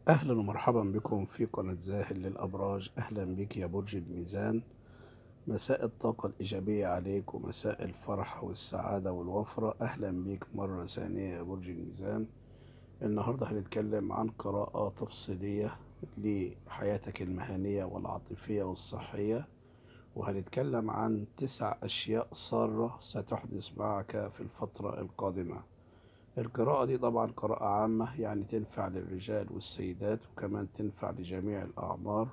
أهلا ومرحبا بكم في قناة زاهر للأبراج. أهلا بك يا برج الميزان. مساء الطاقة الإيجابية عليك ومساء الفرح والسعادة والوفرة. أهلا بك مرة ثانية يا برج الميزان. النهاردة هنتكلم عن قراءة تفصيلية لحياتك المهنية والعاطفية والصحية، وهنتكلم عن 9 أشياء سارة ستحدث معك في الفترة القادمة. القراءة دي طبعا قراءة عامة، يعني تنفع للرجال والسيدات، وكمان تنفع لجميع الأعمار.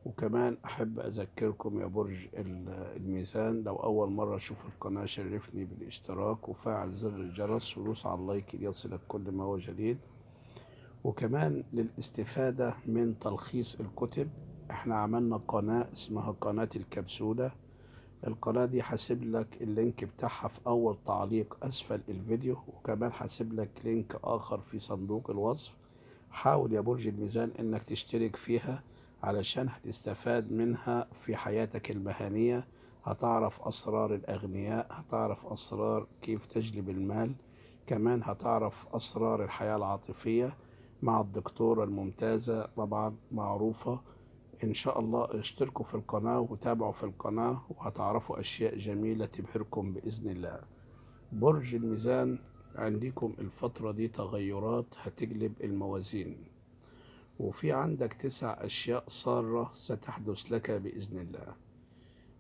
وكمان أحب أذكركم يا برج الميزان، لو أول مرة تشوف القناة شرفني بالاشتراك وفعل زر الجرس ودوس على اللايك ليصلك كل ما هو جديد. وكمان للاستفادة من تلخيص الكتب، احنا عملنا قناة اسمها قناة الكبسولة. القناة دي هسيب لك ال link بتاعها في أول تعليق أسفل الفيديو، وكمان هسيب لك link آخر في صندوق الوصف. حاول يا برج الميزان إنك تشترك فيها علشان هتستفاد منها في حياتك المهنية. هتعرف أسرار الأغنياء، هتعرف أسرار كيف تجلب المال، كمان هتعرف أسرار الحياة العاطفية مع الدكتورة الممتازة طبعا معروفة. إن شاء الله اشتركوا في القناة وتابعوا في القناة وهتعرفوا أشياء جميلة تبهركم بإذن الله. برج الميزان عندكم الفترة دي تغيرات هتجلب الموازين، وفي عندك 9 أشياء سارة ستحدث لك بإذن الله.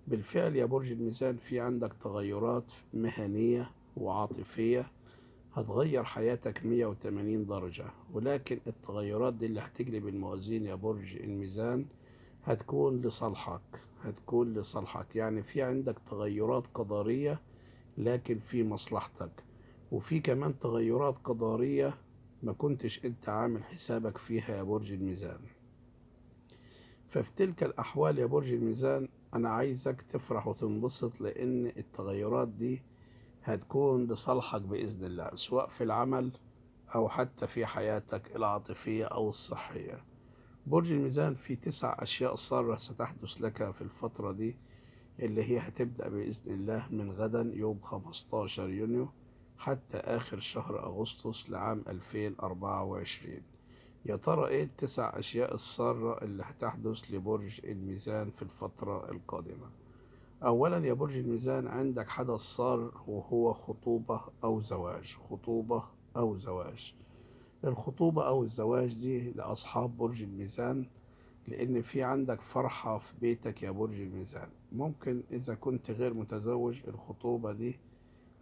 بالفعل يا برج الميزان في عندك تغيرات مهنية وعاطفية هتغير حياتك 180 درجة، ولكن التغيرات دي اللي هتجلب الموازين يا برج الميزان هتكون لصالحك، هتكون لصالحك. يعني في عندك تغيرات قدرية لكن في مصلحتك، وفي كمان تغيرات قدرية ما كنتش انت عامل حسابك فيها يا برج الميزان. ففي تلك الأحوال يا برج الميزان أنا عايزك تفرح وتنبسط، لأن التغيرات دي هتكون لصالحك بإذن الله، سواء في العمل أو حتى في حياتك العاطفية أو الصحية. برج الميزان في 9 أشياء سارة ستحدث لك في الفترة دي، اللي هي هتبدأ بإذن الله من غدا يوم 15 يونيو حتى آخر شهر أغسطس لعام 2024. يا ترى إيه ال9 أشياء السارة اللي هتحدث لبرج الميزان في الفترة القادمة؟ أولا يا برج الميزان عندك حدث سار وهو خطوبة أو زواج. خطوبة أو زواج. الخطوبة أو الزواج دي لأصحاب برج الميزان، لأن في عندك فرحة في بيتك يا برج الميزان. ممكن إذا كنت غير متزوج الخطوبة دي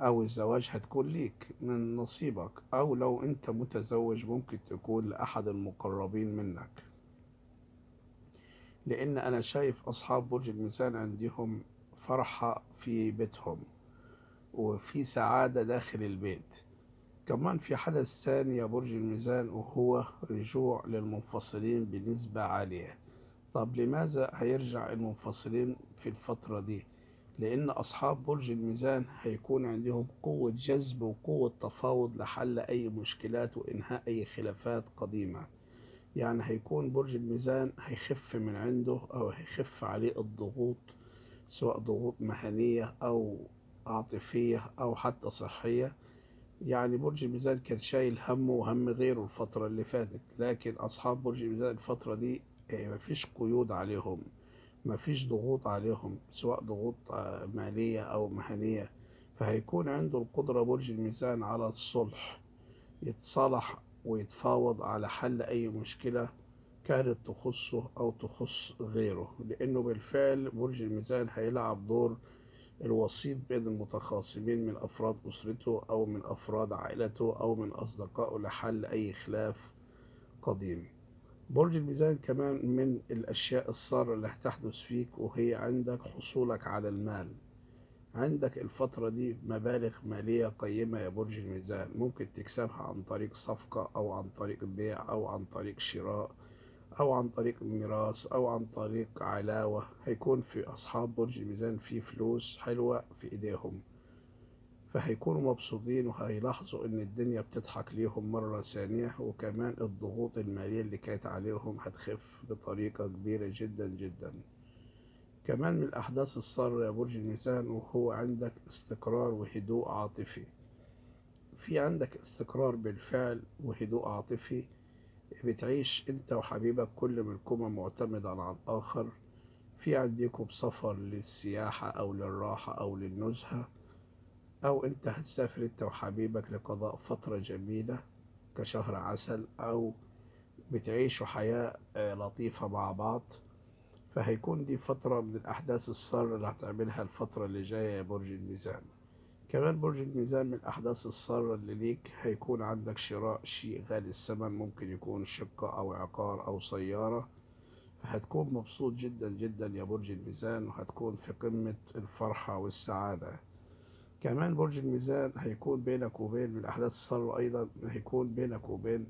أو الزواج هتكون ليك من نصيبك، أو لو أنت متزوج ممكن تكون لأحد المقربين منك، لأن أنا شايف أصحاب برج الميزان عندهم فرحة في بيتهم وفي سعادة داخل البيت. كمان في حدث ثاني يا برج الميزان وهو رجوع للمنفصلين بنسبة عالية. طب لماذا هيرجع المنفصلين في الفترة دي؟ لأن أصحاب برج الميزان هيكون عندهم قوة جذب وقوة تفاوض لحل أي مشكلات وإنهاء أي خلافات قديمة. يعني هيكون برج الميزان هيخف من عنده أو هيخف عليه الضغوط، سواء ضغوط مهنية أو عاطفية أو حتى صحية. يعني برج الميزان كان شايل همه وهم غيره الفترة اللي فاتت، لكن أصحاب برج الميزان الفترة دي مفيش قيود عليهم، مفيش ضغوط عليهم، سواء ضغوط مالية أو مهنية. فهيكون عنده القدرة برج الميزان على الصلح، يتصالح ويتفاوض على حل أي مشكلة كانت تخصه أو تخص غيره، لأنه بالفعل برج الميزان هيلعب دور الوسيط بين المتخاصمين من أفراد أسرته أو من أفراد عائلته أو من أصدقائه لحل أي خلاف قديم. برج الميزان كمان من الأشياء السارة اللي هتحدث فيك وهي عندك حصولك على المال. عندك الفترة دي مبالغ مالية قيمة يا برج الميزان، ممكن تكسبها عن طريق صفقة أو عن طريق بيع أو عن طريق شراء أو عن طريق ميراث أو عن طريق علاوة. هيكون في أصحاب برج الميزان في فلوس حلوة في إيديهم، فهيكونوا مبسوطين وهيلاحظوا إن الدنيا بتضحك ليهم مرة ثانية، وكمان الضغوط المالية اللي كانت عليهم هتخف بطريقة كبيرة جدا جدا. كمان من الأحداث السارة يا برج الميزان وهو عندك استقرار وهدوء عاطفي. في عندك استقرار بالفعل وهدوء عاطفي. بتعيش انت وحبيبك كل منكما معتمدا على الآخر. في عندكم سفر للسياحة أو للراحة أو للنزهة، أو انت هتسافر انت وحبيبك لقضاء فترة جميلة كشهر عسل، أو بتعيشوا حياة لطيفة مع بعض. فهيكون دي فترة من الأحداث السارة اللي هتعملها الفترة اللي جاية يا برج الميزان. كمان برج الميزان من الأحداث السارة اللي ليك هيكون عندك شراء شيء غالي الثمن، ممكن يكون شقة أو عقار أو سيارة، فهتكون مبسوط جدا جدا يا برج الميزان، وهتكون في قمة الفرحة والسعادة. كمان برج الميزان هيكون بينك وبين من الأحداث السارة أيضا، هيكون بينك وبين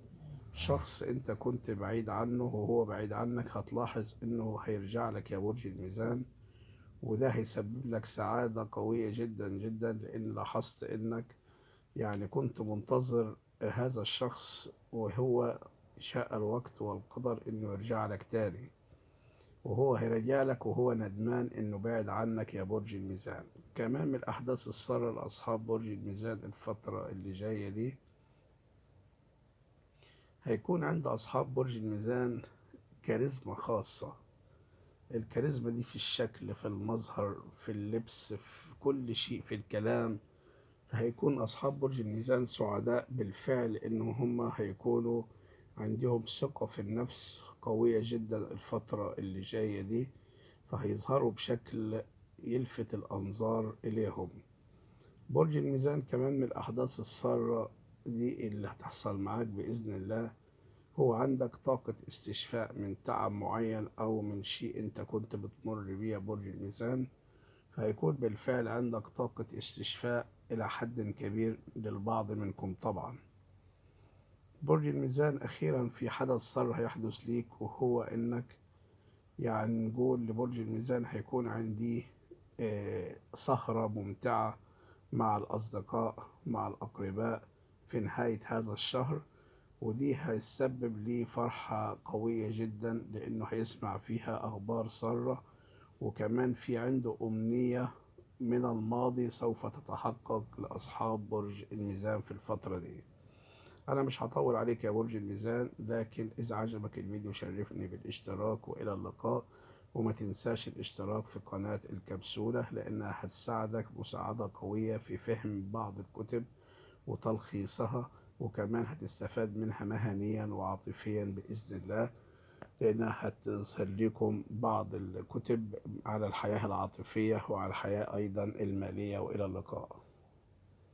شخص انت كنت بعيد عنه وهو بعيد عنك، هتلاحظ انه هيرجع لك يا برج الميزان، وده هيسبب لك سعادة قوية جدا جدا، لان لاحظت انك يعني كنت منتظر هذا الشخص وهو شاء الوقت والقدر انه يرجع لك تاني، وهو هيرجع لك وهو ندمان انه بعد عنك يا برج الميزان. كمان من الاحداث السارة لاصحاب برج الميزان الفترة اللي جاية دي، هيكون عند أصحاب برج الميزان كاريزما خاصة. الكاريزما دي في الشكل، في المظهر، في اللبس، في كل شيء، في الكلام. فهيكون أصحاب برج الميزان سعداء بالفعل إن هم هيكونوا عندهم ثقة في النفس قوية جدا الفترة اللي جاية دي، فهيظهروا بشكل يلفت الأنظار إليهم. برج الميزان كمان من الأحداث السارة دي اللي هتحصل معاك بإذن الله، هو عندك طاقة استشفاء من تعب معين أو من شيء أنت كنت بتمر بيه يا برج الميزان، فهيكون بالفعل عندك طاقة استشفاء إلى حد كبير للبعض منكم. طبعا برج الميزان أخيرا في حدث سار هيحدث ليك، وهو إنك يعني نقول لبرج الميزان هيكون عندي سهرة ممتعة مع الأصدقاء مع الأقرباء في نهاية هذا الشهر، ودي هيسبب لي فرحة قوية جدا لأنه هيسمع فيها أخبار سارة، وكمان في عنده أمنية من الماضي سوف تتحقق لأصحاب برج الميزان في الفترة دي. أنا مش هطول عليك يا برج الميزان، لكن إذا عجبك الفيديو شرفني بالاشتراك، وإلى اللقاء. وما تنساش الاشتراك في قناة الكبسولة لأنها هتساعدك مساعدة قوية في فهم بعض الكتب وتلخيصها، وكمان هتستفاد منها مهنيا وعاطفيا بإذن الله، لأنها هتظهر لكم بعض الكتب على الحياة العاطفية وعلى الحياة أيضا المالية. وإلى اللقاء.